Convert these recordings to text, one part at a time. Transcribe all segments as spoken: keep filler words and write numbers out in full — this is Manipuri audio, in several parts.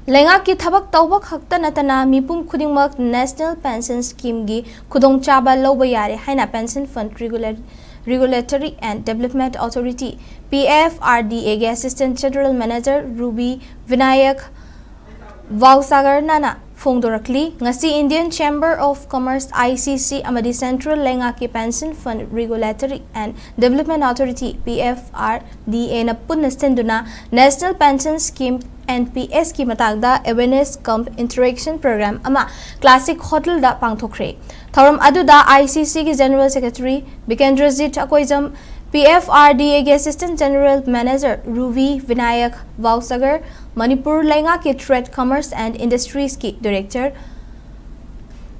ꯂꯩꯉꯥꯛꯀꯤ ꯊꯕꯛ ꯇꯧꯕ ꯈꯛꯇ ꯅꯠꯇꯅ ꯃꯤꯄꯨꯝ ꯈꯨꯗꯤꯡꯃꯛ National Pension Schemeꯒꯤ ꯈꯨꯗꯣꯡꯆꯥꯕ ꯂꯧꯕ ꯌꯥꯔꯦ ꯍꯥꯏꯅ Pension Fund Regulatory and Development Authority, P F R D Aꯒꯤ Assistant General Manager Ruby Vinayak Vausagarnana ꯐꯣꯡꯗꯣꯔꯛꯂꯤ꯫ ꯉꯁꯤ Indian Chamber of Commerce, I C C, ꯑꯃꯗꯤ Central ꯂꯩꯉꯥꯛꯀꯤ Pension Fund Regulatory and Development Authority, P F R D Aꯅ ꯄꯨꯟꯅ ꯁꯤꯟꯗꯨꯅ National Pension Scheme, N P Sꯀꯤ ꯃꯇꯥꯡꯗ Awareness cum Interaction Program ꯑꯃ Classic Hotelꯗ ꯄꯥꯡꯊꯣꯛꯈ꯭ꯔꯦ꯫ ꯊꯧꯔꯝ ꯑꯗꯨꯗ I C Cꯒꯤ General Secretary Bikendrajit Akoijam, P F R D Aꯒꯤ Assistant General Manager Rubi Binayak Bhausagar, Manipur ꯂꯩꯉꯥꯛꯀꯤ Trade, Commerce and Industriesꯀꯤ Director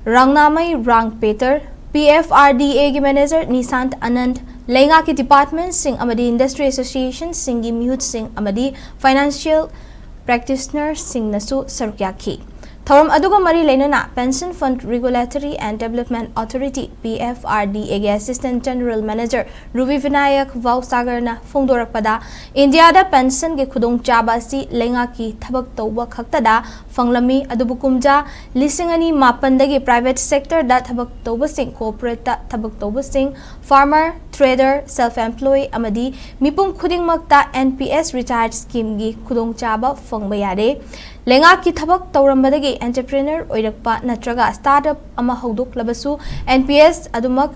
ꯔꯥꯡꯅꯥꯃꯩ ꯔꯥꯡꯄꯦꯇꯔ, P F R D Aꯒꯤ Manager ꯅꯤꯁꯥꯟꯠ Anant, ꯂꯩꯉꯥꯛꯀꯤ departmentꯁꯤꯡ ꯑꯃꯗꯤ industry associationꯁꯤꯡꯒꯤ ꯃꯤꯍꯨꯠꯁꯤꯡ ꯑꯃꯗꯤ financial practitionerꯁꯤꯡꯅꯁꯨ ꯁꯔꯨꯛ ꯌꯥꯈꯤ꯫ ꯊꯧꯔꯝ ꯑꯗꯨꯒ ꯃꯔꯤ ꯂꯩꯅꯅ Pension Fund Regulatory and Development Authority, P F R D Aꯒꯤ Assistant General Manager Rubi Binayak ꯚꯥꯎꯁꯥꯒꯔꯅ ꯐꯣꯡꯗꯣꯔꯛꯄꯗ, ꯏꯟꯗꯤꯌꯥꯗ pensionꯒꯤ ꯈꯨꯗꯣꯡꯆꯥꯕ ꯑꯁꯤ ꯂꯩꯉꯥꯛꯀꯤ ꯊꯕꯛ ꯇꯧꯕ ꯈꯛꯇꯗ ꯐꯪꯂꯝꯃꯤ, ꯑꯗꯨꯕꯨ ꯀꯨꯝꯖꯥ ꯂꯤꯁꯤꯡ ꯑꯅꯤ ꯃꯥꯄꯟꯗꯒꯤ private sectorꯗ ꯊꯕꯛ ꯇꯧꯕꯁꯤꯡ, corporateꯇ ꯊꯕꯛ ꯇꯧꯕꯁꯤꯡ, farmer, trader, self employed ꯑꯃꯗꯤ ꯃꯤꯄꯨꯝ ꯈꯨꯗꯤꯡꯃꯛꯇ N P S retired schemeꯒꯤ ꯈꯨꯗꯣꯡꯆꯥꯕ ꯐꯪꯕ ꯌꯥꯔꯦ꯫ ꯂꯩꯉꯥꯛꯀꯤ ꯊꯕꯛ ꯇꯧꯔꯝꯕꯗꯒꯤ entrepreneur ꯑꯣꯏꯔꯛꯄ ꯅꯠꯇ꯭ꯔꯒ startup ꯑꯃ ꯍꯧꯗꯣꯛꯂꯕꯁꯨ N P S ꯑꯗꯨꯃꯛ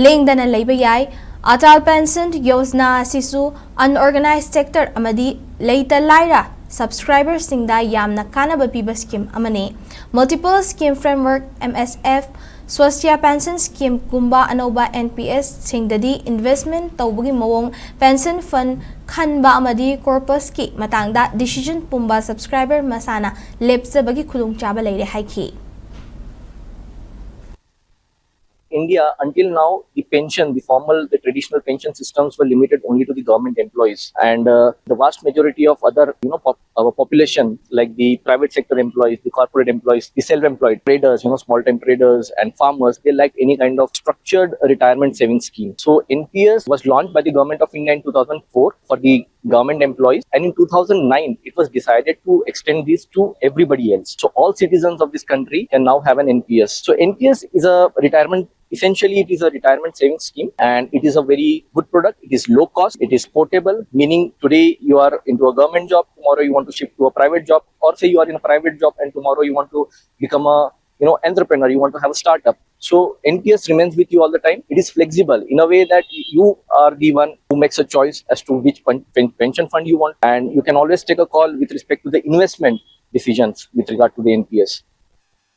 ꯂꯦꯡꯗꯅ ꯂꯩꯕ ꯌꯥꯏ꯫ Atal Pension Yojana ꯑꯁꯤꯁꯨ unorganized sector ꯑꯃꯗꯤ ꯂꯩꯇ ꯂꯥꯏꯔ subscriberꯁꯤꯡꯗ ꯌꯥꯝꯅ ꯀꯥꯟꯅꯕ ꯄꯤꯕ scheme ꯑꯃꯅꯤ꯫ Multiple Scheme Framework, M S F, Swasthya Pension Schemeꯒꯨꯝꯕ ꯑꯅꯧꯕ N P Sꯁꯤꯡꯗꯗꯤ investment ꯇꯧꯕꯒꯤ ꯃꯑꯣꯡ, pension fund ꯈꯟꯕ ꯑꯃꯗꯤ corpusꯀꯤ ꯃꯇꯥꯡꯗ decision ꯄꯨꯝꯕ subscriber ꯃꯁꯥꯅ ꯂꯦꯞꯆꯕꯒꯤ ꯈꯨꯗꯣꯡꯆꯥꯕ ꯂꯩꯔꯦ ꯍꯥꯏꯈꯤ꯫ India, until now, the pension, the formal, the traditional pension systems were limited only to the government employees, and uh, the vast majority of other, you know, pop, our population, like the private sector employees, the corporate employees, the self-employed traders, you know, small-time traders and farmers, they lacked any kind of structured retirement savings scheme. So N P S was launched by the Government of India in two thousand four for the government employees. And in two thousand nine, it was decided to extend this to everybody else. So all citizens of this country can now have an N P S. So N P S is a retirement, essentially, it is a retirement savings scheme, and it is a very good product. It is low cost, it is portable, meaning today you are into a government job, tomorrow you want to shift to a private job, or say you are in a private job and tomorrow you want to become a, you know, entrepreneur, you want to have a startup. So N P S remains with you all the time. It is flexible in a way that you are the one who makes a choice as to which pen- pen- pension fund you want, and you can always take a call with respect to the investment decisions with regard to the N P S.